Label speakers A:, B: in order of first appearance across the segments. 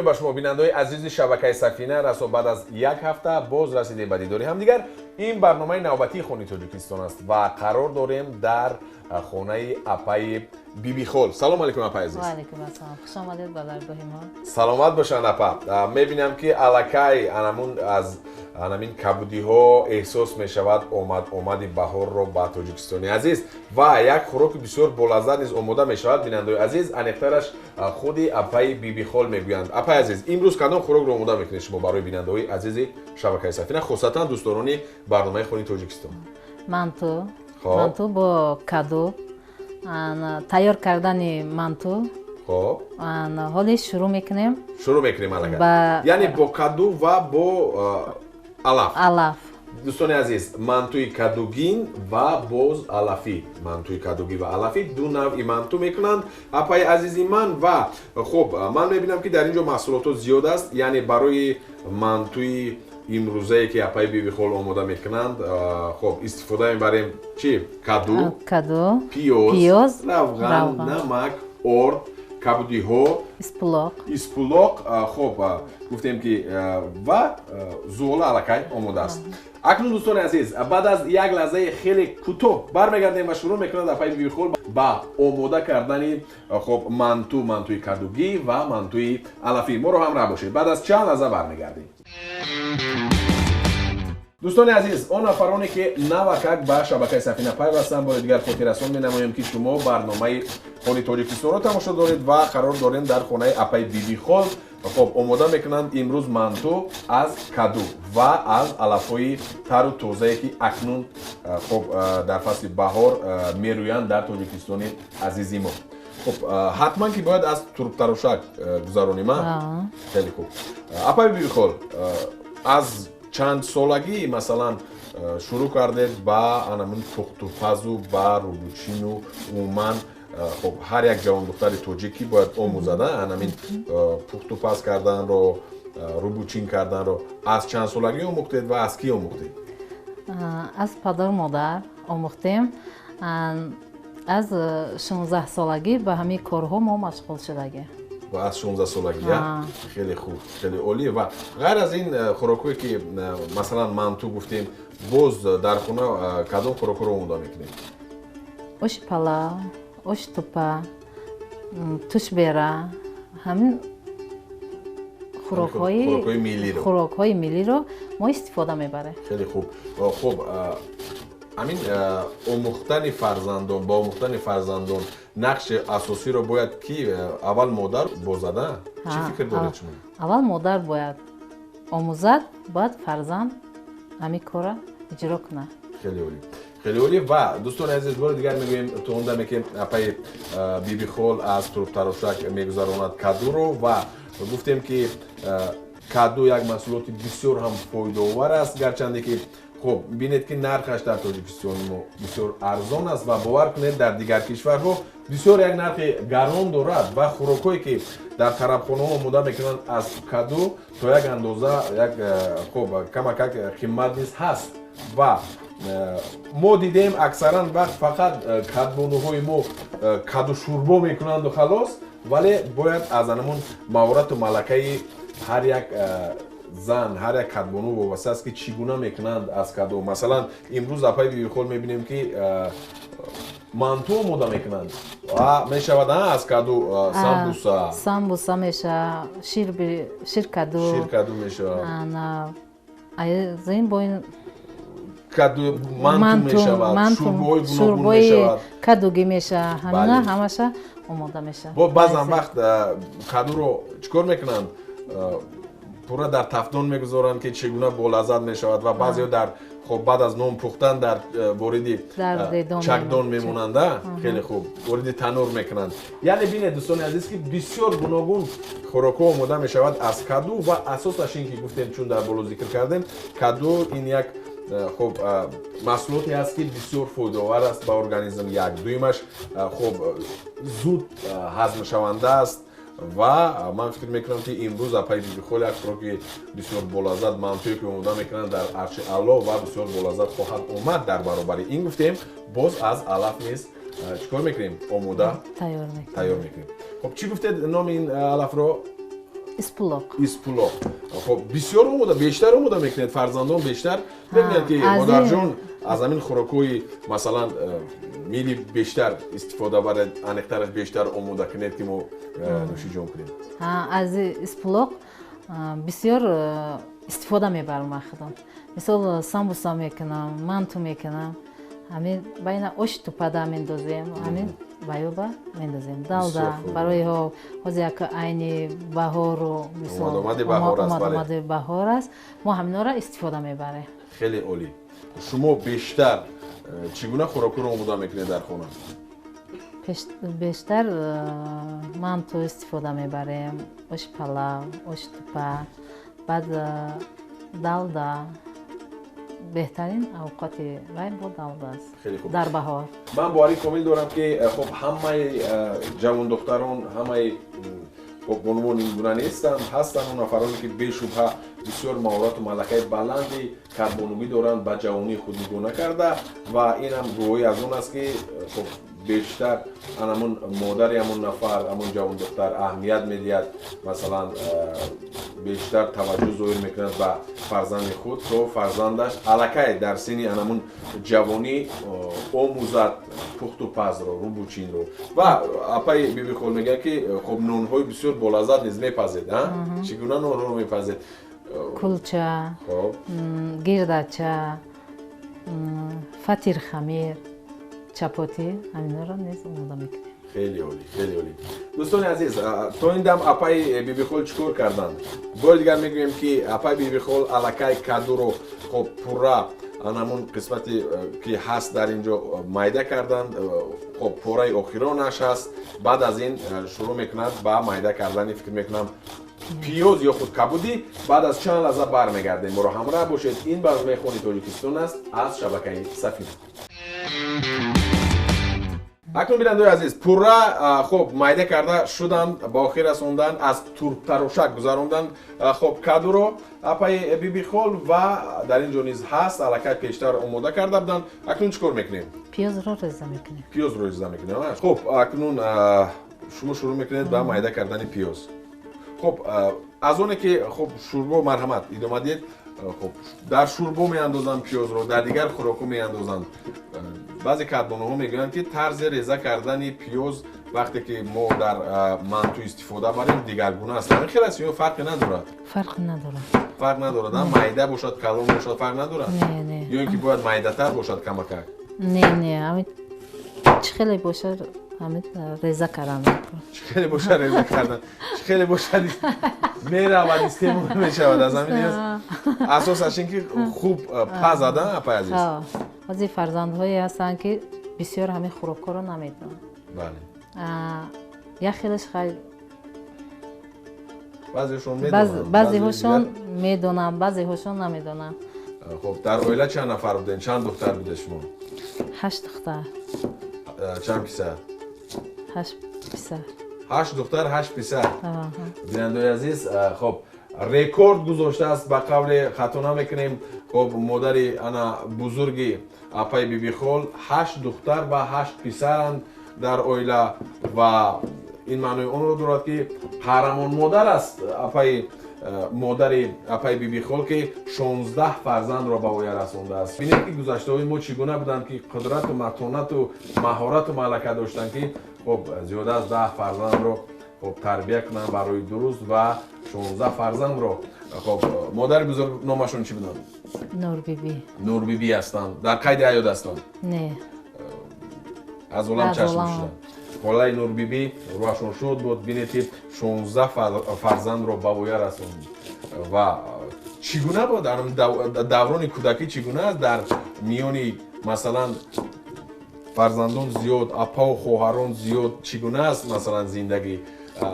A: Ба шумо, бинандаҳои азизи шабакаи Сафина. Расо баъд аз як ҳафта боз расидем ба дидори ҳамдигар. Ин барномаи навбатии Хони Тоҷикистон аст ва қарор дорем дар хонаи апаи Бибихол. Салом алейкум, апаи азиз.
B: Ва алейкум ассалом. Хуш омадед ба даргоҳи мо.
A: Саломат бошанд, апа. Мебинам, ки аллакай анамун аз анамин кабудиҳо эҳсос мешавад омад омади баҳорро ба Тоҷикистони азиз ва як хӯроки бисёр болаззат низ омода мешавад. Бинандаои азиз, аниқтараш худи апаи Бибихол мегӯянд. Апаи азиз, имрӯз кадом хӯрокро омода мекунед шумо барои бинандаҳои азизи шабакаи Сафина, хусусатан дӯстдорони барномаи Хони Тоҷикистон?
B: Манту. Манту бо каду. Тайёр кардани манту. Ҳоле шурӯъ мекунем.
A: Шурӯъ мекунем аллакай, яъне бо каду ва бо алаф.
B: Алаф.
A: Дӯстони азиз, мантуи кадугин ва боз алафӣ, мантуи кадугӣ ва алафӣ, ду навъи манту мекунанд апаи азизи ман. Ва хуб, ман мебинам, ки дар ин ҷо маҳсулотҳо зиёд аст, яъне барои мантуи имрӯзае, ки апаи Бибихол омода мекунанд, хуб, истифода мебарем чӣ? Каду.
B: Каду.
A: Пиёз, равған, намак, орд, кабудиҳо.
B: Испулоқ.
A: Испулоқ, хуб, гуфтем ки ва зуола аллакай омода аст. Акнун, дӯстони азиз, баъд аз як лаҳзаи хеле кӯтоҳ бармегардем ва шурӯъ мекунад апаи Бибихол ба омода кардани, хуб, манту, мантуи кадугӣ ва мантуи алафӣ. Моро ҳамроҳ бошед, баъд аз чанд лаҳза бармегардем. Дӯстони азиз, он нафароне, ки навакак ба шабакаи Сафина пайвастанд, бори дигар хотиррасон менамоем, ки шумо барномаи Хони Тоҷикистонро тамошо доред ва қарор дорем дар хонаи апаи Бибихол. Хуб, омода мекунанд имрӯз манту аз каду ва аз алафҳои тару тозае, ки акнун, хуб, дар фасли баҳор мерӯянд дар Тоҷикистони азизи мо. Хуб, ҳатман ки бояд аз турбтарошак гузаронем. Хеле хуб. Апаи Бибихол, аз чанд солагӣ, масалан, шурӯъ кардед ба анамун пухтупазу, ба рӯбучину? Умуман, хуб, ҳар як ҷавондухтари тоҷикӣ бояд омӯзада анамин пухтупаз карданро, рӯбучин карданро. Аз чанд солагӣ омӯхтед ва аз кӣ омӯхтед?
B: Аз падару модар омӯхтем. Аз 16-солагӣ ба ҳамин корҳо мо машғул шудагӣ.
A: Ва аз 16-солагӣ. Хеле хуб, хеле олӣ. Ва ғайр аз ин хӯрокҳое, ки масалан манту гуфтем, боз дар хона кадом хӯрокҳоро омода мекунед?
B: Оши палав, оши тупа, тушбера, ҳамин хӯрокҳои миллиро мо истифода мебарем.
A: Хеле хуб. Хуб, ҳамин омӯхтани фарзандон, ба омӯхтани фарзандон нақши асосиро бояд ки аввал модар бозада? Чӣ фикр доред шумо?
B: Аввал модар бояд омӯзад, баъд фарзанд ҳамин корро иҷро кунад.
A: Хеле олӣ, хеле олӣ. Ва дӯстони азиз, бори дигар мегӯем, то он даме ки апаи Бибихол аз турбтарошак мегузаронад кадуро, ва гуфтем, ки каду як маҳсулоти бисёр ҳам фоидаовар аст, гарчанде ки, хуб, бинед, ки нархаш дар Тоҷикистони мо бисёр арзон аст ва бовар кунед, дар дигар кишварҳо бисёр як нархи гарон дорад. Ва хӯрокҳое, ки дар тарабхонаҳо омода мекунанд аз каду, то як андоза як, хуб, камакак қимат низ ҳаст. Ва мо дидем, аксаран вақт фақат кадбонуҳои мо каду шӯрбо мекунанду халос, вале бояд аз анамун маҳорату малакаи ҳар як зан, ҳар як кадбону вобаста аст, ки чӣ гуна мекунанд аз каду. Масалан, имрӯз апаи Бибихол мебинем, ки манту омода мекунанд ва мешавад аз каду самбуса.
B: Самбуса мешавад, ширкаду.
A: Ширкаду мешавад.
B: Аз ин бо ин
A: каду манту мешавад, шӯрбоҳои гуногун мешавад.
B: Кадугӣ мешавад, ҳамина ҳамаша омода мешавад.
A: Бо баъзан вақт кадуро чӣ кор мекунанд? Пурра дар тафдон мегузоранд, ки чӣ гуна болаззат мешавад. Ва баъзеҳо дар, хоб, баъд аз нон пухтан дар вориди чакдон мемонанда, хеле хуб, вориди танур мекунанд. Яъне бинед, дӯстони азиз, ки бисёр гуногун хӯрокҳо омода мешавад аз каду. Ва асосаш ин ки гуфтем, чун дар боло зикр кардем, каду ин як, хуб, маҳсулоте аст, ки бисёр фоидаовар аст ба организм. Як дуюмаш, хуб, зуд ҳазмшаванда аст. Ва ман фикр мекунам, ки имрӯз апаи Бибихол як хӯроки бисёр болаззат, мантуе ки омода мекунанд, дар арши аъло ва бисёр болаззат хоҳад омад. Дар баробари ин, гуфтем, боз аз алаф низ чӣ кор мекунем? Омода тайёр мекунем. Хуб, чӣ гуфтед номи ин алафро?
B: Испулоқ.
A: Испулоқ. Хуб, бисёр омода, бештар омода мекунед, фарзандон бештар мебинанд, ки модарҷон аз ҳамин хӯрокҳои, масалан, милли бештар истифода баред, аниқтараш бештар омода кунед, ки мо нӯшиҷон кунем.
B: Аз испулоқ бисёр истифода мебарам ман худам. Мисол, самбуса мекунам, манту мекунам, ҳамин байна ош тупада мендозем, ҳамин баёба мендозем, далда барои ҳозир як айни баҳору, мисол, омади баҳор аст, мо ҳаминора истифода мебарем.
A: Хеле олӣ. Шумо бештар чӣ гуна хӯрокҳоро омода мекунед дар хона?
B: Бештар манту истифода мебарем, оши палав, оши тупа, баъд далда. Беҳтарин авқоти вай бо далда аст дар баҳор.
A: Ман боварӣ комил дорам, ки хуб, ҳамаи ҷавондухтарон, ҳамаи бонувон ин гуна нестанд. Ҳастанд он нафароне, ки бешубҳа бисёр маҳорату малакаи баланди кадбонугӣ доранд, ба ҷавонии худ нигоҳ накарда, ва инам гувоҳӣ аз он аст, ки хуб, бештар ҳамон модари ҳамон нафар, ҳамон ҷавондухтар аҳамият медиҳад, масалан, бештар таваҷҷӯҳ зоҳир мекунад ба фарзанди худ, то фарзандаш аллакай дар синни анамун ҷавонӣ омӯзад пухту пазро, рӯбучинро. Ва апаи Бибихол мегӯяд, ки хуб, нонҳои бисёр болаззат низ мепазед. Чӣ гуна нонҳоро мепазед?
B: Кулча, гирдача, фатир, хамир, чапотӣ, ҳаминҳоро низ омода мекунем.
A: Хеле олӣ, хеле олӣ. Дӯстони азиз, то ин дам апаи Бибихол чӣ кор карданд? Бори дигар мегӯем, ки апаи Бибихол аллакай кадуро, хоб, пурра анамун қисмати ки ҳаст дар ин ҷо майда карданд. Хоб, пораи охиронаш ҳаст. Баъд аз ин шурӯъ мекунад ба майда кардани, фикр мекунам, пиёз ё худ кабудӣ. Баъд аз чанд лаҳза бармегардем, моро ҳамроҳ бошед. Ин барномаи Хони Тоҷикистон аст аз шабакаи Сафина. Акнун, бинандаои азиз, пурра, хуб, майда карда шуданд, ба охир расонданд, аз турбтарошак гузаронданд, хуб, кадуро апаи Бибихол, ва дар ин ҷо низ ҳаст, аллакай пештар омода карда буданд. Акнун чӣ кор мекунем?
B: Пиёзро реза мекунем.
A: Пиёзро реза мекунем. Хуб, акнун шумо шурӯъ мекунед ба майда кардани пиёз. Хуб, аз оне ки, хуб, шӯрбо, марҳамат, идома диҳед. Хуб, дар шӯрбо меандозанд пиёзро, дар дигар хӯрокҳо меандозанд. Баъзе кадбонуҳо мегӯянд, ки тарзи реза кардани пиёз, вақте ки мо дар манту истифода барем, дигаргуна аст. Ҳамин хел аст ё фарқе надорад?
B: Фарқ надорад.
A: Фарқ надорад, майда бошад, калон бошад, фарқ надорад?
B: Не, не.
A: Ё ин ки бояд майдатар бошад камакак?
B: Не, не, ҳамин чӣ хеле бошад, ҳамин реза кардан.
A: Чӣ хеле бошад, реза кардан, чӣ хеле бошад, меравад, истеъмол мешавад. Аз ҳамин лиҳоз асосаш ин ки хуб пазад, апай азиз.
B: Баъзе фарзандҳое ҳастанд, ки бисёр ҳамин хӯрокҳоро намедонанд.
A: Бале.
B: Як хелеш хай.
A: Баъзеҳошон медонанд.
B: Баъзеҳошон медонанд, баъзеҳошон намедонанд.
A: Хуб, дар оила чанд нафар будем, чанд духтар буде шумо?
B: Ҳашт духтар.
A: Чанд писар?
B: Ҳашт писар.
A: Ҳашт духтар, ҳашт писар. Бинандаои азиз, хуб, рекорд гузоштааст, ба қавле хато намекунем, хуб, модари ана бузурги апаи Бибихол, ҳашт духтар ва ҳашт писаранд дар оила, ва ин маънои онро дорад, ки қаҳрамон модар аст апаи модари апаи Бибихол, ки 16 фарзандро ба воя расондааст. Бинед, ки гузаштаҳои мо чӣ гуна буданд, ки қудрату матонату маҳорату малака доштанд, ки, хуб, зиёда аз 10 фарзандро, хуб, тарбия кунанд барои дуруст ва 16 фарзандро. Хуб, модари бузург номашон чӣ буданд?
B: Нурбибӣ.
A: Нурбибӣ ҳастанд. Дар қайди ҳаёт ҳастанд?
B: Не.
A: Аз олам чашм шуданд. Холаи Нурбибӣ, рӯҳашон шод буд. Бинед, ки 16 фарзандро ба воя расонд. Ва чӣ гуна буд даврони кӯдакӣ, чӣ гуна аст дар миёни, масалан, фарзандон зиёд, апаву хоҳарон зиёд, чӣ гуна аст, масалан, зиндагӣ?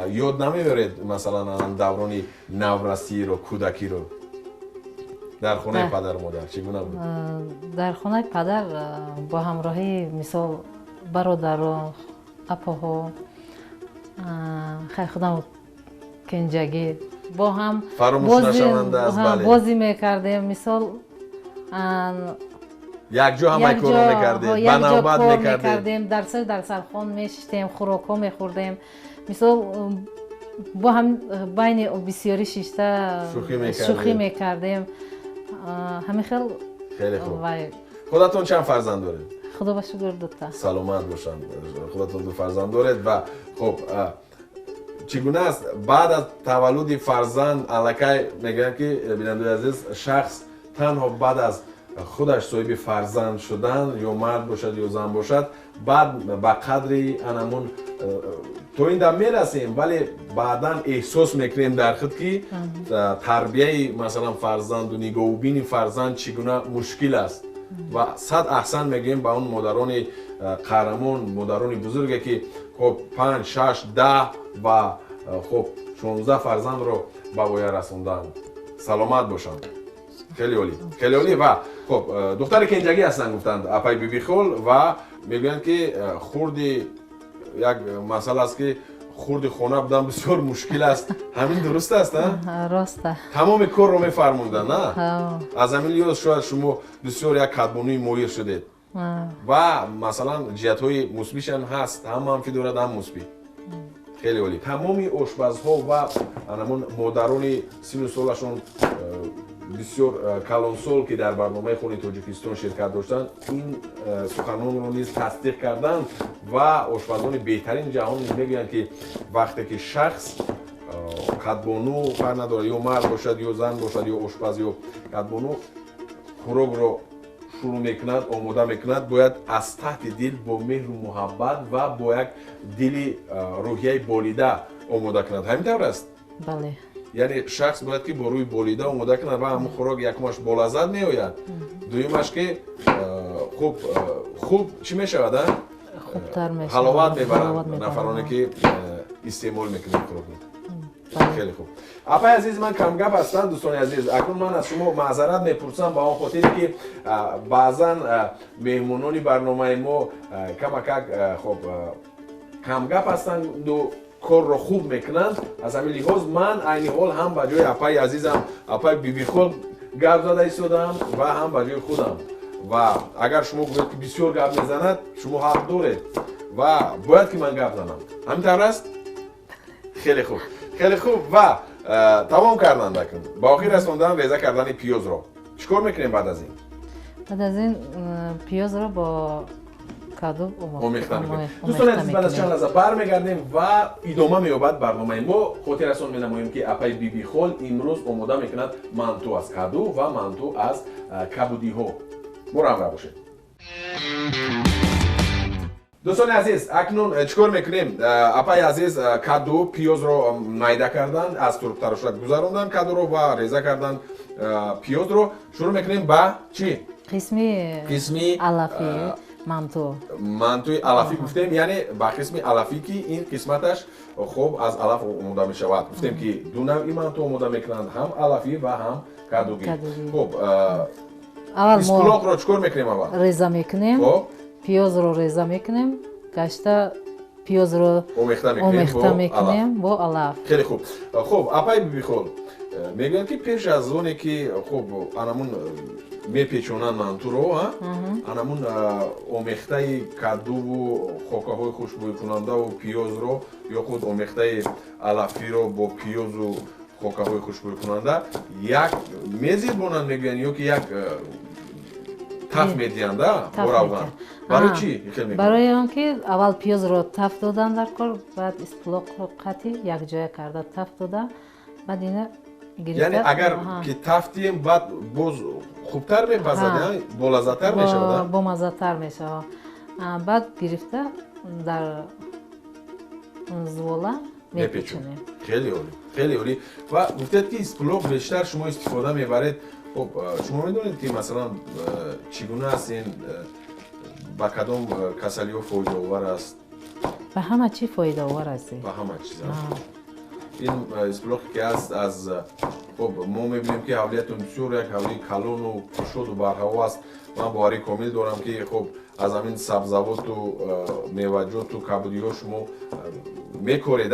A: Ёд намеоред, масалан, даврони наврасиро, кӯдакиро дар хонаи падару модар чӣ гуна буд?
B: Дар хонаи падар бо ҳамроҳии, мисол, бародаро, апоҳо, хай, худам кенҷагӣ бо ҳам бозӣ мекардем, мисол.
A: Якҷо ҳамаи корро мекардед, ба навбат мекардед.
B: Дар сари дарсархон мешиштем, хӯрокҳо мехӯрдем, мисол. Бо ҳам байни бисёрӣ шишта шӯхӣ мекардем. Ҳамин хел.
A: Хеле хуб. Худатон чанд фарзанд доред?
B: Худо ба шукр, дута.
A: Саломат бошанд. Худатон ду фарзанд доред. Ва хуб, чӣ гуна аст баъд аз таваллуди фарзанд? Аллакай мегӯям, ки, бинандаи азиз, шахс танҳо баъд аз худаш соҳиби фарзанд шудан, ё мард бошад, ё зан бошад, баъд ба қадри анамун то ин дам мерасем, вале баъдан эҳсос мекунем дар худ, ки тарбияи, масалан, фарзанду нигоҳубини фарзанд чӣ гуна мушкил аст. Ва сад аҳсан мегӯем ба он модарони қаҳрамон, модарони бузурге, ки хоб 5, 6, 10 ва хоб 16 фарзандро ба воя расонданд. Саломат бошанд. Хеле олӣ, хеле олӣ. Ва хоб, духтари кенҷагӣ ҳастанд, гуфтанд апай Бибихол, ва мегӯянд, ки хурди як масъала аст, ки хурди хона будан бисёр мушкил аст. Ҳамин дуруст аст?
B: Роста.
A: Тамоми корро мефармуданд, на? Аз ҳамин лиҳоз шояд шумо бисёр як кадбонуи моҳир шудед. Ва масалан, ҷиҳатҳои мусбишам ҳаст, ҳам манфӣ дорад, ҳам мусбӣ. Хеле олӣ. Тамоми ошпазҳо ва анамон модарони сину солашон бисёр калонсол, ки дар барномаи Хони Тоҷикистон ширкат доштанд, ин суханонро низ тасдиқ карданд. Ва ошпазони беҳтарини ҷаҳон низ мегӯянд, ки вақте ки шахс кадбону, фарқ надорад, ё мард бошад, ё зан бошад, ё ошпаз, ё кадбону, хӯрокро шурӯъ мекунад, омода мекунад, бояд аз таҳти дил, бо меҳру муҳаббат ва бо як дили рӯҳияи болида омода кунад. Ҳамин тавр аст?
B: Бале.
A: Яъне шахс бояд ки бо рӯи болида омода кунад ва ҳамун хӯрок якумаш болаззат меояд, дуюмаш ки хуб хуб чӣ мешавад,
B: хубтар.
A: Ҳаловат мебаранд нафароне, ки истеъмол мекунанд хӯрокро. Хеле хуб. Апаи азиз, ман камгап ҳастам. Дӯстони азиз, акнун ман аз шумо маъзарат мепурсам ба он хотире, ки баъзан меҳмонони барномаи мо камакак хоб камгап ҳастанду корро хуб мекунанд. Аз ҳамин лиҳоз ман айни ҳол ҳам ба ҷои апаи азизам, апаи Бибихол, гап зада истодаам ва ҳам ба ҷои худам. Ва агар шумо гӯед, ки бисёр гап мезанад, шумо ҳақ доред ва бояд ки ман гап занам. Ҳамин тавр аст? Хеле хуб, хеле хуб. Ва тамом карданд, акун ба охир расондан реза кардани пиёзро. Чӣ кор мекунем баъд аз ин?
B: Баъд аз ин пиёзро бо каду
A: омехта мекунем. Дӯстони азиз, баъд аз чанд лаҳза бармегардем ва идома меёбад барномаи мо. Хотиррасон менамоем, ки апаи Бибихол имрӯз омода мекунад манту аз каду ва манту аз кабудиҳо. Моро ҳамроҳ бошед. Дӯстони азиз, акнун чӣ кор мекунем? Апаи азиз каду, пиёзро майда карданд, аз турбтарошак гузаронданд кадуро ва реза карданд пиёзро. Шурӯъ мекунем ба чӣ?
B: Қисми
A: қисми
B: алафи манту.
A: Мантуи алафӣ гуфтем, яъне ба қисми алафӣ, ки ин қисматаш хуб аз алаф омода мешавад. Гуфтем, ки ду навъи манту омода мекунанд: ҳам алафӣ ва ҳам кадугӣ. Хуб, испулоқро чӣ кор мекунем аввал?
B: Реза мекунем, пиёзро реза мекунем, гашта пиёзро
A: омехта
B: мекунем бо алаф.
A: Хеле хуб. Хуб, апаи Бибихол, мегӯянд, ки пеш аз оне ки хуб анамун мепечонанд мантуро, анамун омехтаи кадуву хокаҳои хушбӯйкунандаву пиёзро ё худ омехтаи алафиро бо пиёзу хокаҳои хушбӯйкунанда як мезирбонанд, мегӯянд, ё ки як таф медиҳанд бо равған. Барои чӣ?
B: Барои он ки аввал пиёзро таф додан дар кор, баъд испулоқро қатӣ якҷоя карда таф дода, баъд ина.
A: Яъне агар ки таф диҳем, баъд боз хубтар мепазад, болаззаттар мешавад?
B: Бомаззатар мешавад. Баъд гирифта дар зувола мепечонем.
A: Хеле олӣ, хеле олӣ. Ва гуфтед, ки испулоқ бештар шумо истифода мебаред. Хуб, шумо медонед, ки масалан, чӣ гуна аст ин, ба кадом касалиҳо фоидаовар аст?
B: Ба ҳама чӣ фоидаовар аст.
A: Ба ҳама чиз ин испулоқе ки аст. Аз хуб, мо мебинем, ки ҳавлиятон бисёр як ҳавлии калону кушоду барҳаво аст. Ман боварӣ комил дорам, ки хуб аз ҳамин сабзавоту меваҷоту кабудиҳо шумо мекоред,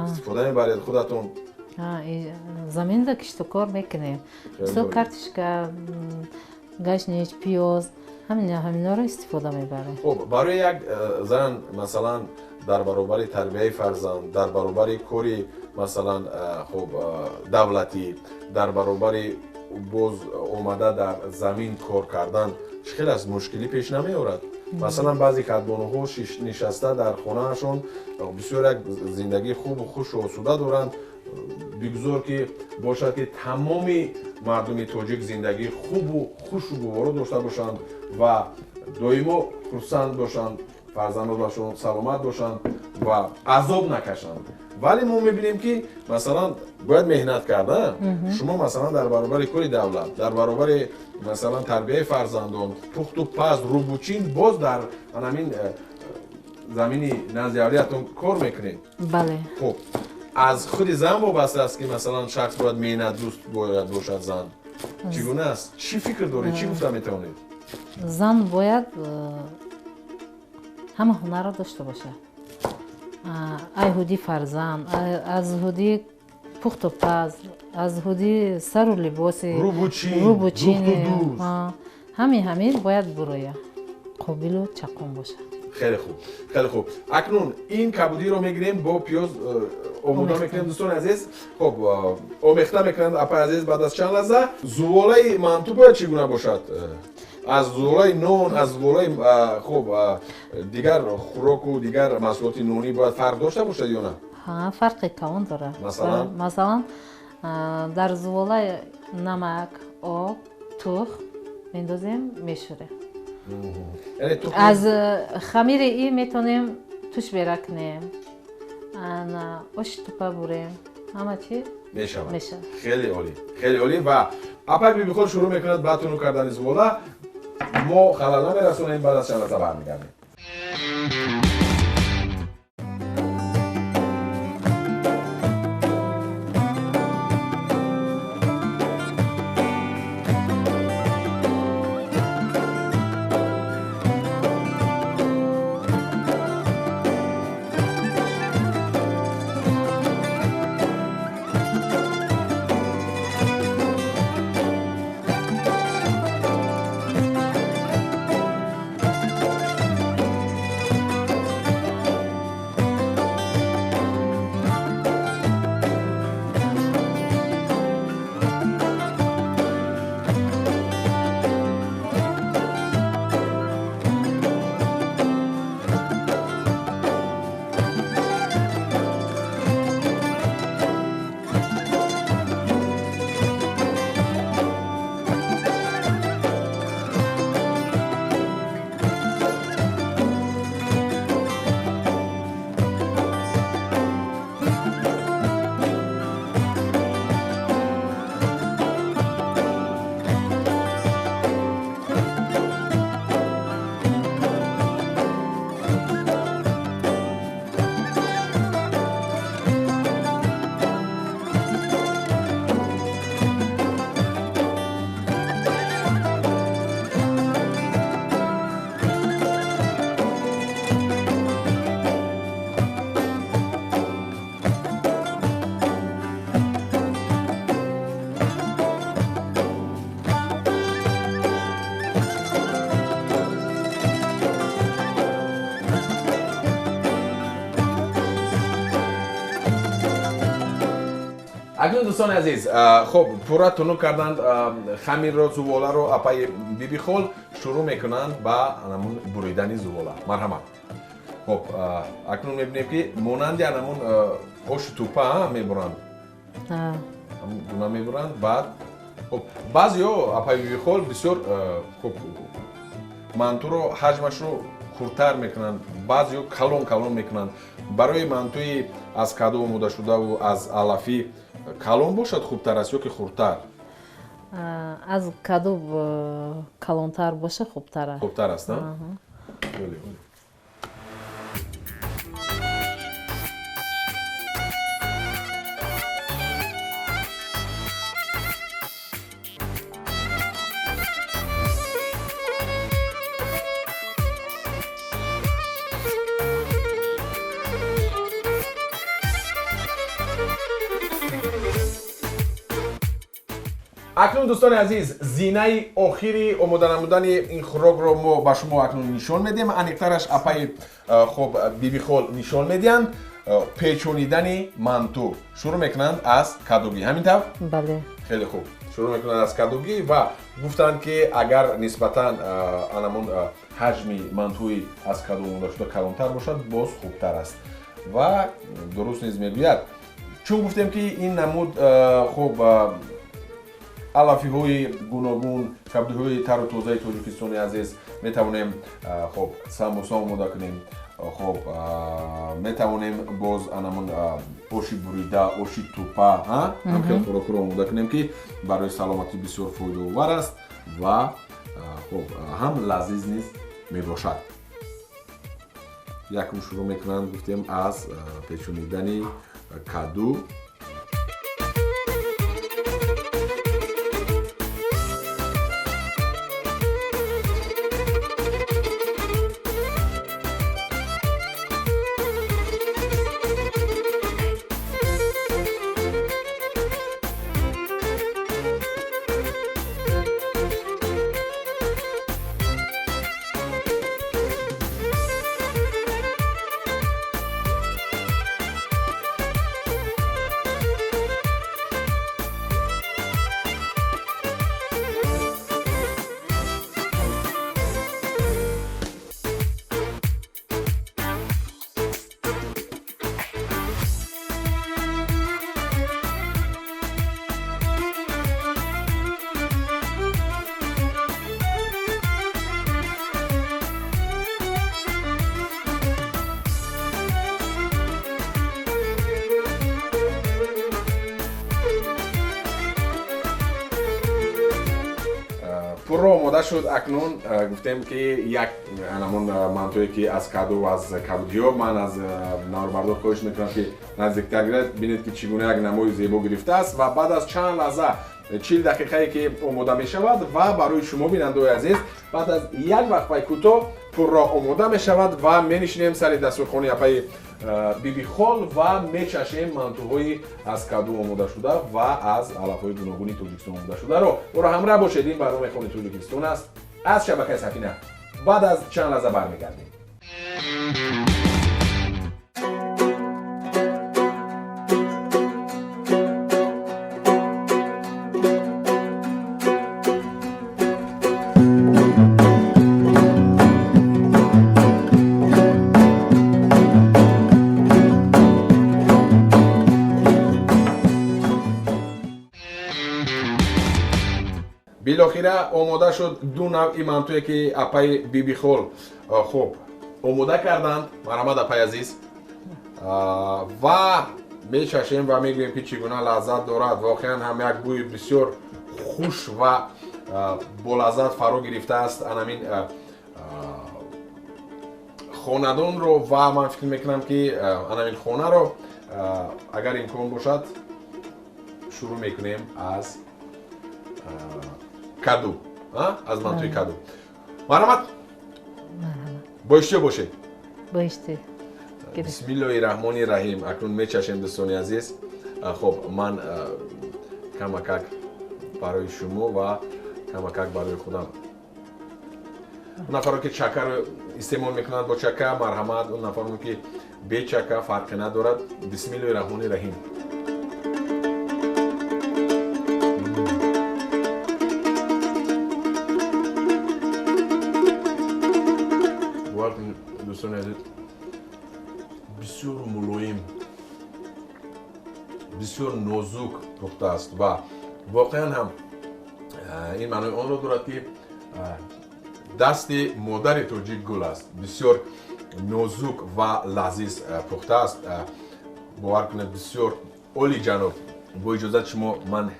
A: истифода мебаред худатон.
B: Заминда киштукор мекунем. Мисол, картишка, гашнич, пиёз, ҳаминҳоро истифода мебарем.
A: Хуб, барои як зан, масалан, дар баробари тарбияи фарзанд, дар баробари кори Масалан, хуб, давлатӣ дар баробари боз омада дар замин кор кардан чӣ хел аст, мушкилӣ пеш намеорад? Масалан, баъзе кадбонуҳо нишаста дар хонаашон бисёр як зиндагии хубу хушу осуда доранд. Бигузор ки бошад, ки тамоми мардуми тоҷик зиндагии хубу хушу гуворо дошта бошанд ва доимо хурсанд бошанд, фарзандонашон саломат бошанд ва азоб накашанд. Вале мо мебинем, ки масалан бояд меҳнат карда. Шумо масалан дар баробари кори давлат, дар баробари масалан тарбияи фарзандон, пухту паз, рӯбучин, боз дар анамин замини назди авлиятон кор мекунед.
B: Бале.
A: Хуб, аз худи зан вобаста аст, ки масалан шахс бояд меҳнатдӯст бояд бошад. Зан чӣ гуна аст, чӣ фикр доред, чӣ гуфта метавонед?
B: Зан бояд ҳама ҳунарро дошта бошад, ай ҳуди фарзанд, аз ҳуди пухту паз, аз ҳуди сару либоси,
A: рӯбучин,
B: ҳамин бояд буроя, қобилу чаққон бошад.
A: Хеле хуб, хеле хуб. Акнун ин кабудиро мегирем, бо пиёз омода мекунем, дӯстони азиз. Хуб, омехта мекунанд апаи азиз. Баъд аз чанд лаҳза зуволаи манту бояд чӣ гуна бошад? Аз зуволаи нон, аз зуволаи хуб, дигар хӯроку дигар маҳсулоти нонӣ бояд фарқ дошта бошад ё на?
B: Фарқи калон дорад.
A: Масалан?
B: Масалан, дар зуволаи намак, об, тухм мендозем, мешӯрем. Аз хамири и метавонем туш бера кунем, оши тупа бурем, ҳама чи
A: мешавад. Хеле олӣ, хеле олӣ. Ва апай Бибихол шурӯъ мекунад ба тунук кардани зувола. Мо халал намерасонем, баъд аз чанд лаҳза бармегардем. Акнун, дӯстони азиз, хуб, пурра тунук карданд хамирро, зуволаро апаи Бибихол, шурӯъ мекунанд ба анамун буридани зувола. Марҳамат. Хуб, акнун мебинем, ки монанди анамун оши тупа мебуранд, гуна мебуранд. Баъд, хуб, баъзеҳо, апаи Бибихол, бисёр хуб мантуро ҳаҷмашро хурдтар мекунанд, баъзеҳо калон калон мекунанд. Барои мантуи аз каду омодашудаву аз алафӣ калон бошад хубтар аст ё ки хурдтар?
B: Аз каду калонтар боша хубтар аст.
A: Хубтар аст, на? Акнун, дӯстони азиз, зинаи охири омода намудани ин хӯрокро мо ба шумо акнун нишон медиҳем. Аниқтараш апаи, хуб, Бибихол нишон медиҳанд. Печонидани манту шурӯъ мекунанд аз кадугӣ, ҳамин тавр?
B: Бале.
A: Хеле хуб, шурӯъ мекунанд аз кадугӣ ва гуфтанд, ки агар нисбатан анамон ҳаҷми мантуи аз каду омода шуда калонтар бошад, боз хубтар аст. Ва дуруст низ мегӯяд, чун гуфтем, ки ин намуд хуб алафиҳои гуногун, кабдиҳои тару тозаи Тоҷикистони азиз метавонем хуб самбуса омода кунем, хуб метавонем боз анамон оши бурида, оши тупа, ҳамхел хӯрокҳоро омода кунем, ки барои саломатӣ бисёр фоидаовар аст ва хуб ҳам лазиз низ мебошад. Якум шурӯъ мекунанд, гуфтем, аз печонидани каду. Пурра омода шуд. Акнун гуфтем, ки як анамон мантое, ки аз каду, аз кабудиҳо. Ман аз наворбардор хоҳиш мекунам, ки наздиктар гирад, бинед, ки чӣ гуна як намои зебо гирифтааст. Ва баъд аз чанд лаҳза, 40 дақиқае ки омода мешавад, ва барои шумо, бинандаои азиз, баъд аз як вақфаи кӯтоҳ пурра омода мешавад ва менишинем сари дастурхони апаи Бибихол ва мечашем мантуҳои аз каду омодашуда ва аз алафҳои гуногуни Тоҷикистон омодашударо. Моро ҳамроҳ бошед, ин барномаи Хони Тоҷикистон аст аз шабакаи Сафина. Баъд аз чанд лаҳза бармегардем. Билохира омода шуд ду навъи мантуе, ки апаи Бибихол хуб омода карданд. Марҳамат, апаи азиз, ва мечашем ва мегӯем, ки чӣ гуна лаззат дорад. Воқеан ҳам як бӯи бисёр хуш ва болаззат фаро гирифтааст анамин хонадонро. Ва ман фикр мекунам, ки анамин хонаро, агар имкон бошад, шурӯъ мекунем аз каду, аз мантуи каду. Марҳамат, бо иштиё бошед.
B: Бо иштиё.
A: Бисмиллоҳи раҳмони раҳим. Акнун мечашем, дӯстони азиз. Хуб, ман камакак барои шумо ва камакак барои худам. Он нафаро, ки чакаро истеъмол мекунанд, бо чака марҳамат, он нафароне, ки бечака, фарқе надорад. Бисмиллоҳи раҳмони раҳим. Дӯстони азиз, бисёр мулоим, бисёр нозук пухтааст ва воқеан ҳам ин маънои онро дорад, ки дасти модари тоҷик гул аст. Бисёр нозук ва лазиз пухтааст. Бовар кунед, бисёр оли ҷаноб. Бо иҷозати шумо ман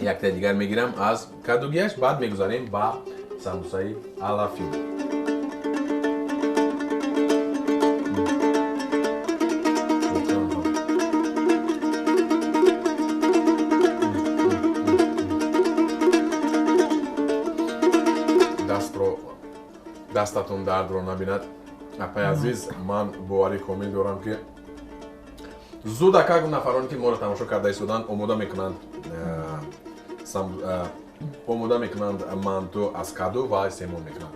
A: яктаи дигар мегирам аз кадугиаш, баъд мегузарем ба самбусаи алафӣ. Дастатон дардро набинад, апаи азиз. Ман боварӣ комил дорам, ки зуд акак нафароне, ки моро тамошо карда истоданд, омода мекунанд манту аз каду ва истеъмол мекунанд.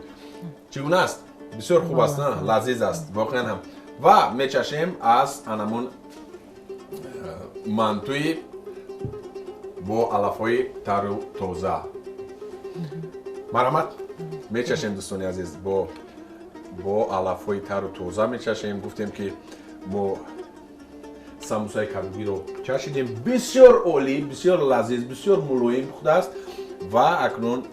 A: Чӣ гуна аст? Бисёр хуб аст, на? Лазиз аст воқеан ҳам. Ва мечашем аз анамун мантуи бо алафҳои тару тоза. Марҳамат, мечашем, дӯстони азиз, бо алафҳои тару тоза мечашем. Гуфтем, ки мо самбусаи кабудиро чашидем, бисёр олӣ, бисёр лазиз, бисёр мулоим пухтааст. Ва акнун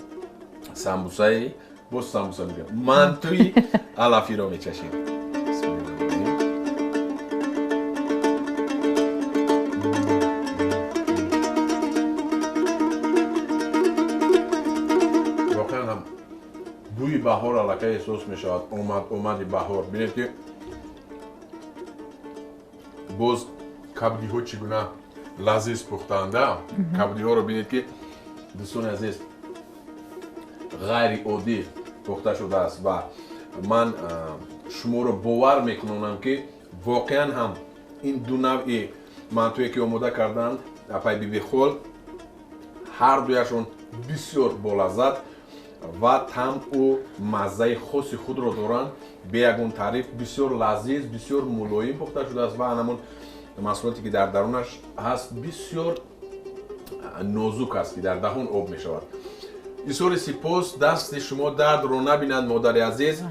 A: самбусаи, боз самбуса мегӯям, мантуи алафиро мечашем. Бисмиллаҳир. Воқеан ҳам бӯи баҳор аллакай эҳсос мешавад, омад омади баҳор. Бинед, ки боз кабудиҳо чӣ гуна лазиз пухтаанда. Кабудиҳоро бинед, ки, дӯстони азиз, ғайриоддӣ пухта шудааст. Ва ман шуморо бовар мекунонам, ки воқеан ҳам ин ду навъи мантуе, ки омода карданд апай Бибихол, ҳар дуяшон бисёр болаззат ва таъму маззаи хоси худро доранд. Бе ягон таъриф, бисёр лазиз, бисёр мулоим пухта шудааст ва анамон маҳсулоте, ки дар дарунаш ҳаст, бисёр нозук аст, ки дар даҳон об мешавад. Изҳори сипос, дасти шумо дардро набинад, модари азиз.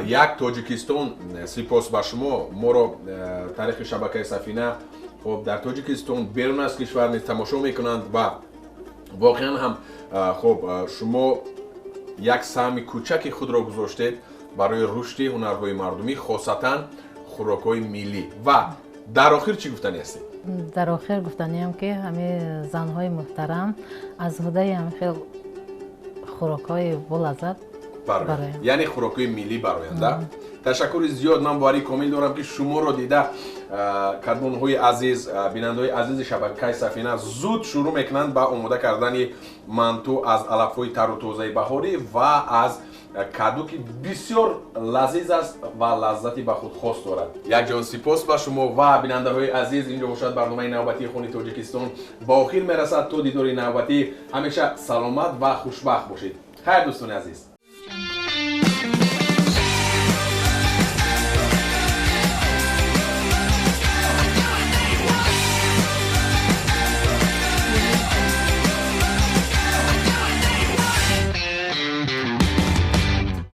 A: Як Тоҷикистон сипос ба шумо. Моро тариқи шабакаи Сафина, хоб, дар Тоҷикистон, берун аз кишвар низ тамошо мекунанд. Ва воқеан ҳам, хоб, шумо як саҳми кӯчаки худро гузоштед барои рушди ҳунарҳои мардумӣ, хосатан хӯрокҳои миллӣ. Ва дар охир чӣ гуфтанӣ ҳастед?
B: Дар охир гуфтаниам, ки ҳамин занҳои муҳтарам аз ҳудаи ҳамин хел хӯрокҳои болаззат
A: бароянд, яъне хӯрокҳои миллӣ бароянда. Ташаккури зиёд. Ман боварии комил дорам, ки шуморо дида кадбонҳои азиз, бинандаҳои азизи шабакаи Сафина зуд шурӯъ мекунанд ба омода кардани манту аз алафҳои тару тозаи баҳорӣ ва аз каду, ки бисёр лазиз аст ва лаззати ба худ хос дорад. Якҷон сипос ба шумо. Ва бинандаҳои азиз, инҷо бошад, барномаи навбатии Хони Тоҷикистон ба охир мерасад. То дидори навбатӣ ҳамеша саломат ва хушбахт бошед. Хайр, дӯстони азиз.